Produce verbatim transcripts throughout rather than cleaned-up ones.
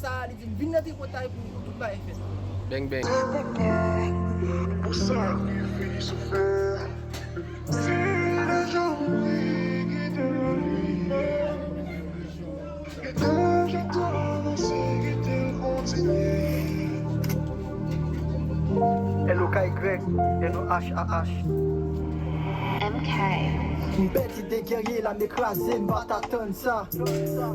sa, li di m vin nan tripotay pou nou, tout bagay fèt. Bang bang. Pou sakrifis ou fè, si deja mouri kite l li, kite l chita avanse, kite l kontinye. L O K Y, N O H A H. M K. M pèdi de gèrye, lame kraze, m pa t atann sa.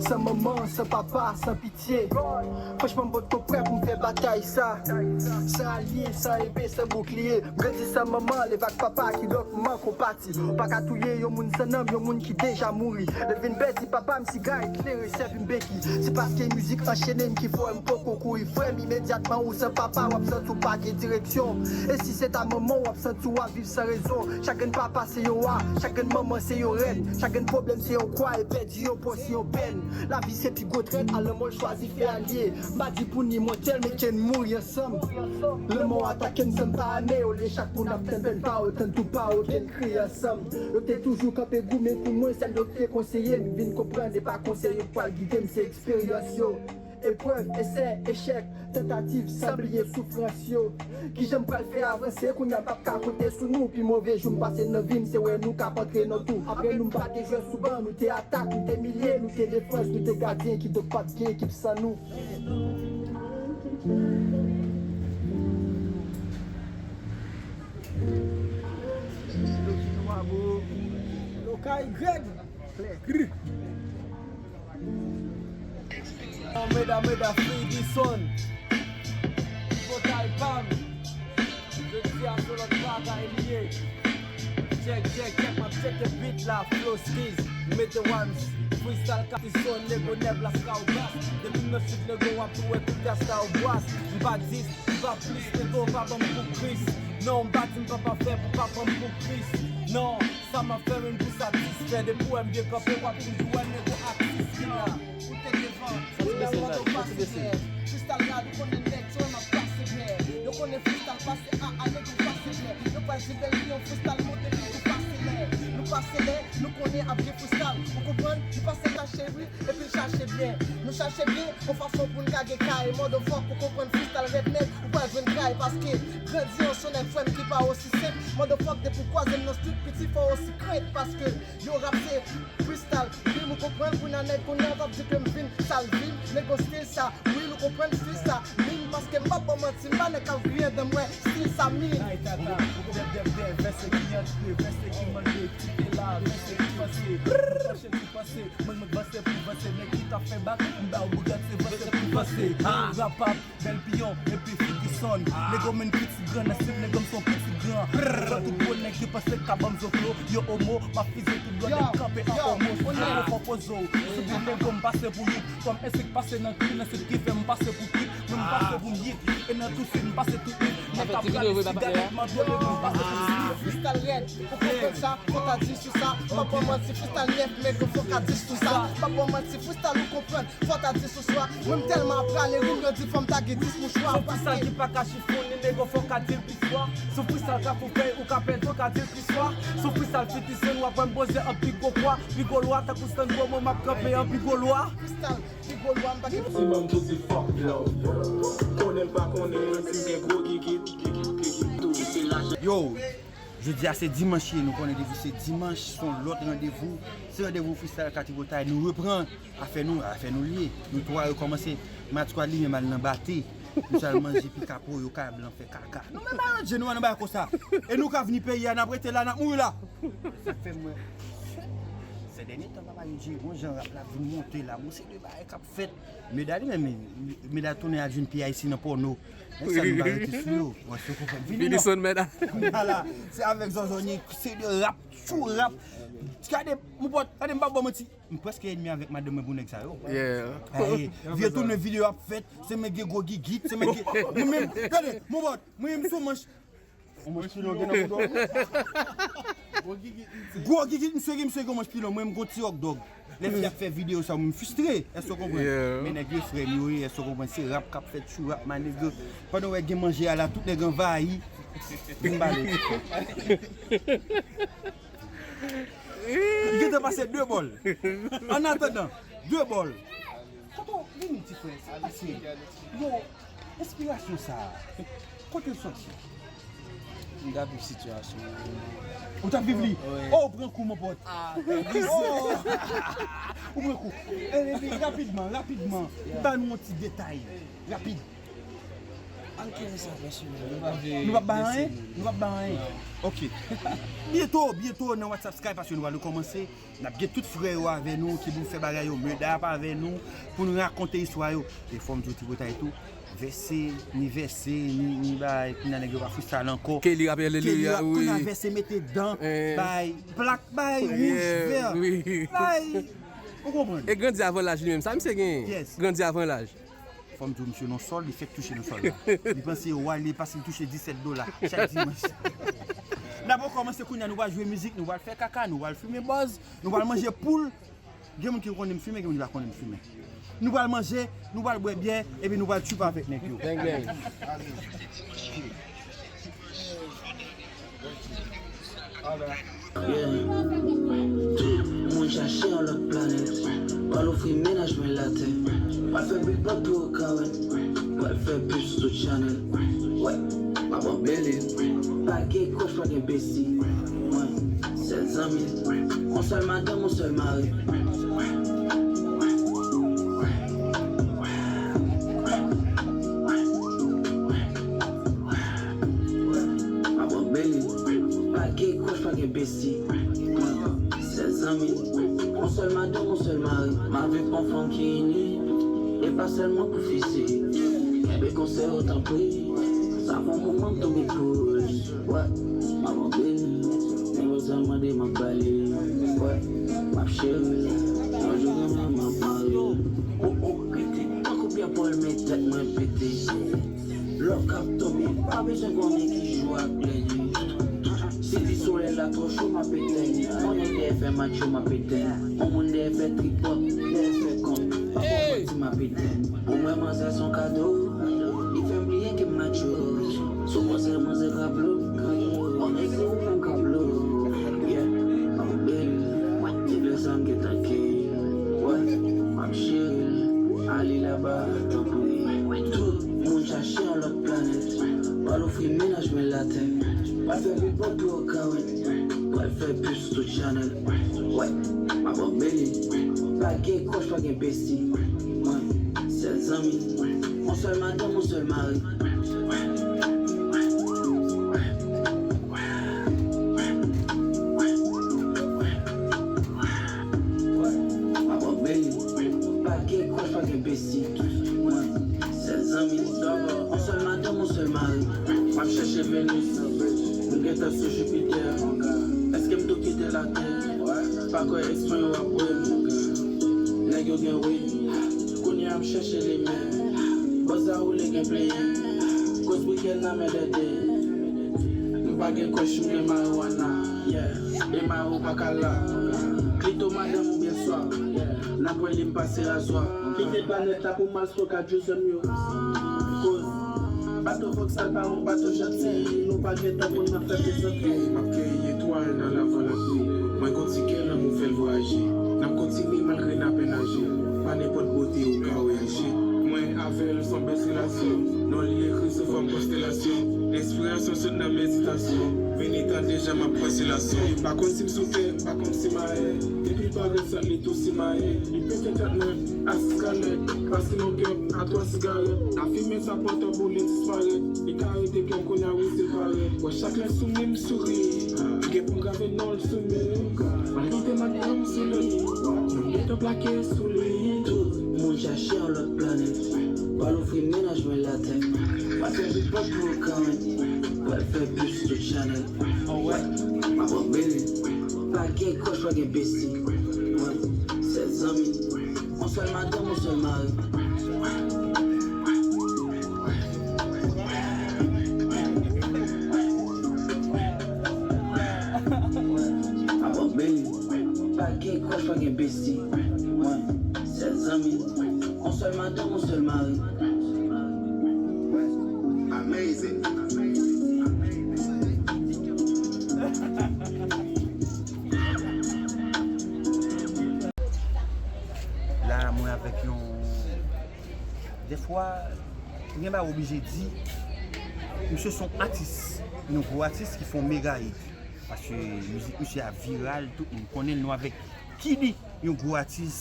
San manman, san papa, san pitye. Franchman, m potko prè pou m fè batay sa. San alye, san epe, san boukliye. M grandi san manman, leve ak papa, kidonk m manke yon pati. Ou pa ka touye yon moun san nanm, yon moun ki deja mouri. Lè vin pèdi papa m, siga eklere, sèvi m beki. Se paske mizik anchene m ki fè m poko kouri. Frè m, imedyatman ou san papa, w ap santi w pa gen direksyon. E si se ta manman, w ap santi w ap viv san rezon. Chak grenn papa se yon wa, chak grenn manman se yon rèn. Chak grenn pwoblèm se yon kwa, e pèdi yon pwòch se yon pèn. Lavi se pi gwo trèt, a lanmò l chwazi fè alye. M pa di pou n imòtèl, men ke n mouri ansanm. Lanmò atake n san pa ane, olye chak moun ap tann pèn pa yo, tann tou pa yo, ke n kriye ansanm. Yo te toujou kanpe goumen pou mwen, sèl yo te konseye m, vin konprann e pa konsèy yo k pral gide m, se eksperyans yo. Eprèv, esè, echèk, tantativ, san bliye soufrans yo. Kijan m pral fè avanse, kounye a m p ap ka konte sou nou. Pi move jou m pase nan vi m, se wè nou k ap antre nan tou. Apre nou m pa te jwe sou ban, nou te atak, nou te milye, nou te defans, nou te gadyen, kidonk pa t gen ekip san nou. Lokay Greg. Klè. Meda, meda, Fredison. Tripotay pa m. Jodi a se lòt bagay li ye. Tchèk, tchèk, tchèk, m ap tcheke beat la, Flow Skills, mete ones, freestyle Katison, nego nèg Laskawgas. Depi m nan sid nego w ap tou wè tout Laskawgas. M pa dis, m pa plis, nego pa ban m kou Kris. Non, m pa di m pa pa fè pou pa ban m kou Kris. Non, sa m ap fè vin pou satisfè. Depi w wè m byen kanpe, w ap toujou wè nego atis ki la. Ou te devan, ou te mande w pase dèyè. Freestyle rap, ou konnen nèg, se wè m ap pase dèyè. Yo konnen freestyle pase a a, nèg, ou pase dèyè. Yo pral di bèl li yon freestyle monte, li tou pase lè. Nou pase lè, nou konnen ap gen freestyle. Ou konprann? Nou pase la cheri, epi l chache byen. Nou chache byen, yon fason pou n ka gen kay. Motherfuck, ou konprann freestyle rèd nèt, ou pral jwenn kay. Paske grandi an se yon nèg frè m ki pa osi senp. Motherfuck, depi w kwaze m nan street, piti fò osi krent. Paske yo rap se freestyle. Wi, nou konprann kounye a nèg kounye a t ap di ke m vin sal vim. Nèg gon stil sa, wi, nou konprann stil sa. Min, paske m p ap ba w manti, m pa nèg k ap griyen dan m wè stil sa, min. Ay tata, dèp dèp dèp, vèse ki antre, vèse ki mande, kite la, vèse ki panse, nou panche ki panse, mwen mwen vanse pou vanse, nèg ki t ap fè bak, m ba w bougèt, se vanse pou vanse. Rapap, bèl piyon, epi fi ki sonn. Nego m yon piti gran, nan stil nego m se yon piti gran. Jan tout gwo nèg ki panse ka ban m zoklo, yo omo, m ap fize tout blan nèg kanpe an omo. Nego fò poze w, sou bit nego m pase pou yit, kòm ensik pase nan kri, nan stil ki fè m pase pou kit, mwen m pase pou m yit, e nan tou stil m pase tou yit. Nèg k ap rale sigarèt, mando nego m pase pou slip. Freestyle rèd, ou konprann sa, fò ta di sou sa. M ap ba w manti, freestyle nèf, men fò ka di sou sa. M ap ba w manti, freestyle ou konprann, fò ta di sou sa. Mwen m tèlman ap rale rim, yo di fò m ta gen dis mouchwa. Sou freestyle ki pa ka chifonnen, nego fò ka di l pi swa. Sou freestyle ka fou fèy, ou ka pèdi, ou ka di l pi swa. Sou freestyle fitizen, w ap wè m poze an pi gwo kwa, pi gwo lwa, tankou stand gwo mwen m ap kanpe an pi gwo lwa. Freestyle, pi gwo lwa, m pa gen. Ti banm tou di fuck love. Konnen l pa konnen si m gen gwo gigit. Yo, Jodi a se dimanch ye, nou konnen depi se dimanch, se yon lòt randevou. Se randevou freestyle ka tripotay, nou reprann afè nou, afè nou li ye. Nou twa rekòmanse, Mad Squad li menm al nan bate. Misye al manje pika pou yo, kay blan fè kaka. Nou menm aranje nou ann bay konsa. E nou ka vini peyi a, n ap rete la, n ap mouri la. Sa k fè mwen. Se dènye tan, papa, yo di, bon jan rap la vin monte la, bon, se de bagay k ap fèt. Meda li menm, Meda tounen adjwen P I C nan pòno. Nèg sa nou pa rete sou yo. Wè, se konprann. Vini non. Vini sonn Meda. Kounye a la, se avèk Zòzò ni, se de rap, tjou rap. Gade, mon pòt, gade, m pa ba w manti. M prèske ènmi avèk madanm mwen pou nèg sa yo. Yeah. Ay, vye tounen videyo ap fèt, se mwen gen gwo gigit, se mwen gen, mwen menm, gade, mon pòt, mwen menm sou manch. Yon manch pilon gen nan bouda w. Gwo gigit, misye gen, misye gen yon manch pilon, mwen menm gon ti hot dog. Lè fi ap fè videyo sa, mwen fristre, èske w konprann? Yeah. Men nèg yo frè m yo ye, èske w konprann? Se rap k ap fèt, tjou rap, my nigga. Pandan w wè gen manje a la, tout nèg anvayi. Vin pale. Li gentan pase de bòl. Annatandan, de bòl. Tonton, vini ti frè, sa k pase? Yo, enspirasyon sa a, kote l sòti? M t ap viv sitiyasyon an. Ou t ap viv li? Wi. Oh, ou pran kou, mon pòt. Ah, oh! Ou pran kou. Eh, eh, eh, rapidman, rapidman, ba nou yon ti detay. Rapid. Ann kite sa pèsonèl. Nou p ap bay anyen? Nou p ap bay anyen? Ok. Byento, byento nan WhatsApp Skype, paske nou pral rekòmanse. N ap gen tout frè yo avè nou ki pou fè bagay yo, Meda ap avè nou pou n rakonte istwa yo. E fò m di w tripotay tou, vèse, ni vèse, ni, ni bagay, kounye a nèg yo pa freestyle ankò. Kelly ap alelouya, wi. Kounye a vèse mete dan, bay plak, bay wouj, vè, bay, ou konprann? E grandi avan laj li menm, sa misye genyen? Yes. Grandi avan laj. Fò m di w, misye nan sòl, li fèk touche nan sòl la. Li panse yo wale paske li touche disèt dola chak dimanch. N ap rekòmanse kounye a, nou pral jwe mizik, nou pral fè kaka, nou pral fimen bòz, nou pral manje poul. Gen moun ki konnen m fimen, gen moun ki pa konnen m fimen. Nou pral manje, nou pral bwè byè, epi nou pral tchup avèk nèg yo. Bang, bang. Yeah. Tout moun chache yon lòt planèt. Pral ofri mennaj mwen latè. Pral fè big bag pou yo ka wè. Pral fè pub sou tout chanèl. Wè, m ap anbele. Pa gen crush, pa gen bestie. Mwen, sèl zanmi. Yon sèl madanm, yon sèl mari. M ap anbele. Pa gen crush, pa gen bestie. Sèl zanmi. Yon sèl madanm, yon sèl mari. M avèk yon fanm ki ini. E pa sèlman pou fizik. Kenbe konsèy ou tanpri. Sa fè yon moman m tonbe koul. Wè, m ap anbele. Nenpòt sa l mande, m ap ba li. Wè, m ap cheri. Yon jou gen mwen, m ap mari. Oh, oh, rete. Tankou Pyè Pòl, men tèt mwen pete. Lè w k ap tonbe, pa bezwen konnen ki jou ak lè li. Si di solèy la twò cho, m ap etèn. Konnen dèyè fè macho, m ap etèn. On moun dèyè fè tripòt, dèyè fè kont. Pa fè w manti, m ap etèn. Pou mwen, manzè s on kado. Li fè m bliye ke m macho. Si w panse manzè ka blow, on nèg ou menm ka blow. Yeah, m ap bèl. Ti blè sa m gentan ke. Wè, m ap cheri l. Ale laba, tanpri. Tout moun chache yon lòt planèt. Pral ofri mennaj mwen latè. Pral fè big bag pou yo ka wè. Pral fè pub sou tout chanèl. Wè, m ap anbele. Pa gen crush, pa gen bestie. Mwen, sèl zanmi. Yon sèl madanm, yon sèl mari. M ap anbele. Pa gen crush, pa gen bestie. Mwen, sèl zanmi. Yon sèl madanm, yon sèl mari. M ap chèche Venus. M gentan sou Jupiter. Èske m tou kite Latè? Pa kwè espan yo ap wè m. Nèg yo gen wi. Kounye a m chèche li men. Bòz la woule gen pleyen. Koz wikenn nan men dède. M pa gen crush, m gen marijuana. Yeah. E mari w pa ka la. Klito madanm ou byen swa. Yeah. N ap wè li m pase razwa. Kite planèt la pou m al smoke ak Joseph yo. Koz bato Vauxhall pa yon bato janti. Nou pa gen tan pou n ap fè plezantri. M ap keyi etwal nan lavan lapli. Mwen gon ti kè lanmou fè l vwayaje. N ap kontinye malgre n apèn aje. Pa nenpòt bote ou ka wè. Mwen avè l s on bèl relasyon. Non li ekri sou fòm konstelasyon. Espri Sou sot nan meditasyon, vini tande jan m ap pran silasyon. M pa konn si m sou tè, m pa konn si m ayè. Depi l parèt sa, li tou simaye. Li pete tèt mwen, askalè. Paske mon kè a twa sigarèt. Lafimen sa pran tan pou li disparèt. Li ka rete kè m kounye a wi se parèt. Wè chak lè sou mi m souri. Gen pou m grave non l sou mi. Mwen kite madanm sou li. Mwen kite plake sou li. Tout moun chache yon lòt planèt. Pral ofri mennaj mwen latè. Pral fè big pot pou yo kanmenm. Pral fè pub sou tout chanèl. Anwè, m ap anbele. Pa gen kòch, pa gen besti. Mwen, sèl zanmi. Yon sèl madanm, yon sèl mari. M ap anbele. Pa gen kòch, pa gen besti. Mwen, sèl zanmi. Yon sèl madanm, yon sèl mari. Amazing. La, mwen avèk yon. Dèfwa, gen bagay oblije di. Misye se yon atis, yon gwo atis ki fè yon mega hit. Paske mizik misye a viral, tout moun konnen l, nou avèk Kidi, yon gwo atis.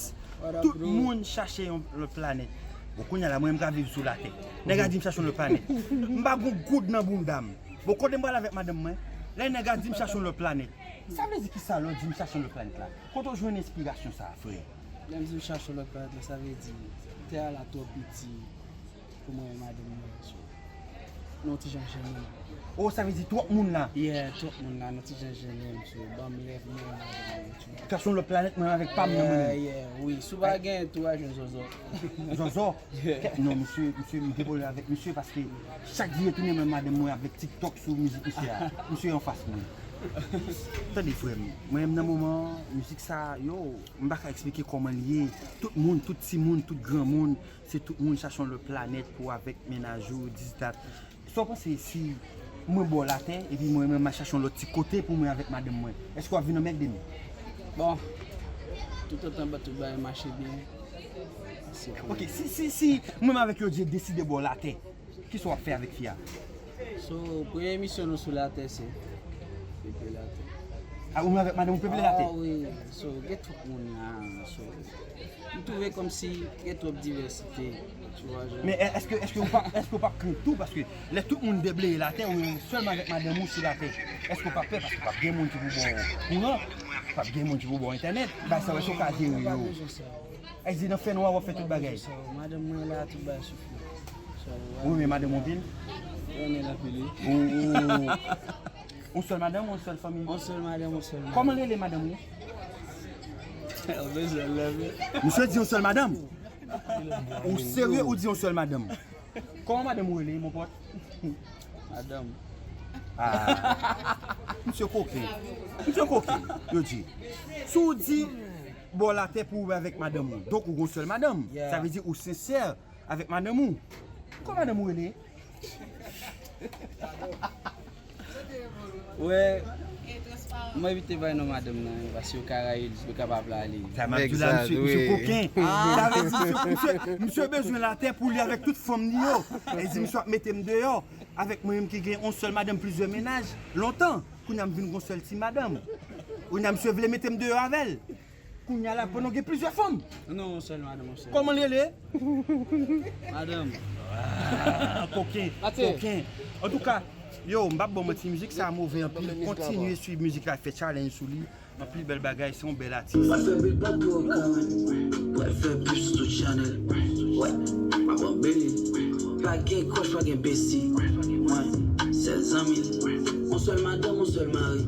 Tout moun chache yon lòt planèt. Bon, kounye a la, mwen, m ka viv sou latè. Nèg la di m chache yon lòt planèt. M pa gon goud nan bounda m. Bon, kote m pral avèk madanm mwen? Lè nèg la di m chache yon lòt planèt. Sa vle di kisa lè w di m chache yon lòt planèt la? Kote w jwenn enspirasyon sa a, frè? Lè m di m chache yon lòt planèt la, sa vle di tè a la twò piti pou mwen e madanm mwen, so, nou ti jan jennen. Oh, sa vle di twòp moun la? Yeah, twòp moun la, nou ti jan jennen, so, ban m lè pou mwen e madanm mwen, tu vois. Chache yon lòt planèt, mwen avèk pa m nan mwen menm. Yeah, yeah, wi. Si w pa gen tou, w a jwenn zòzò. Zòzò? Yeah. Non, misye, misye, m gen pwoblèm avèk misye paske chak jou yo tounen mwen madanm mwen avèk TikTok sou mizik misye a. Misye anfas mwen. Tande frè m, mwen menm nan moman, mizik sa, yo, m pa ka eksplike kòman l ye. Tout moun, tout timoun, tout granmoun, se tout moun chache yon lòt planèt pou avèk mennaj ou, dis dat. Sa w panse si mwen ba w latè, epi mwen menm m al chache yon lòt ti kote pou mwen avèk madanm mwen? Èske w ap vin anmègde m? Bon, toutotan tout bagay mache byen, se pou. Ok, si, si, si mwen menm avèk Yodie deside ba w latè, kisa w ap fè avèk fi a? So, premye misyon nou sou latè se peple latè. Ah, ou menm avèk madanm ou peple latè? Ah wi, so, gen twòp moun la, so, m twouve kòmsi gen twòp divèsite, tu vois, genre. Men è-, èske, èske ou pa, èske ou p ap krent tou? Paske lè tout moun debleye latè, ou sèlman avèk madanm ou sou latè. Èske ou p ap pè? Paske p ap gen moun ki pou ba w kouran, p ap gen moun ki pou ba w entènèt. Bagay sa yo, èske ou ka jere yo? Èske nan fènwa w ap fè tout bagay? Madanm mwen la, tout bagay sou fou. Ou renmen madanm ou anpil? Renmen l anpil, wi. Ou, ou, yon sèl madanm ou yon sèl fanmi? Yon sèl madanm, yon sèl madanm. Kòman rele madanm ou? Ou bezwen leve. Misye di yon sèl madanm. Ou serye ou di yon sèl madanm? Kòman madanm ou rele, mon pòt? Madanm. Ah. Misye koken. Misye koken, yo di. Si w di ba w latè pou ou avèk madanm ou, donk ou gon sèl madanm. Yeah. Sa vle di ou sensè avèk madanm ou. Kòman madanm ou rele? Wè, mwen evite bay non madanm nan, paske yo ka rayi l, yo ka pa vle ale. Sa m ap di w la, misye, misye koken. Sa vle di misye, misye, misye bezwen latè pou li avèk tout fanm li yo. E di misye ap mete m deyò. Avèk mwen menm ki gen yon sèl madanm, plizyè mennaj, lontan, kounye a m vin gon sèl ti madanm. Kounye a misye vle mete m deyò avè l. Kounye a la, pandan w gen plizyè fanm. Non, yon sèl madanm, yon sèl. Kòman l rele? Madanm. Ah, koken, koken. Antouka, yo, m p ap ba w manti, mizik sa a move anpil. Kontinye swiv mizik la, fè challenge sou li. Anpil bèl bagay, se yon bèl atis. Pral fè big bag pou yo kanmenm. Pral fè pub sou tout chanèl. Wè, m ap anbele. Pa gen kòch, pa gen besti. Mwen, sèl zanmi. Yon sèl madanm, yon sèl mari.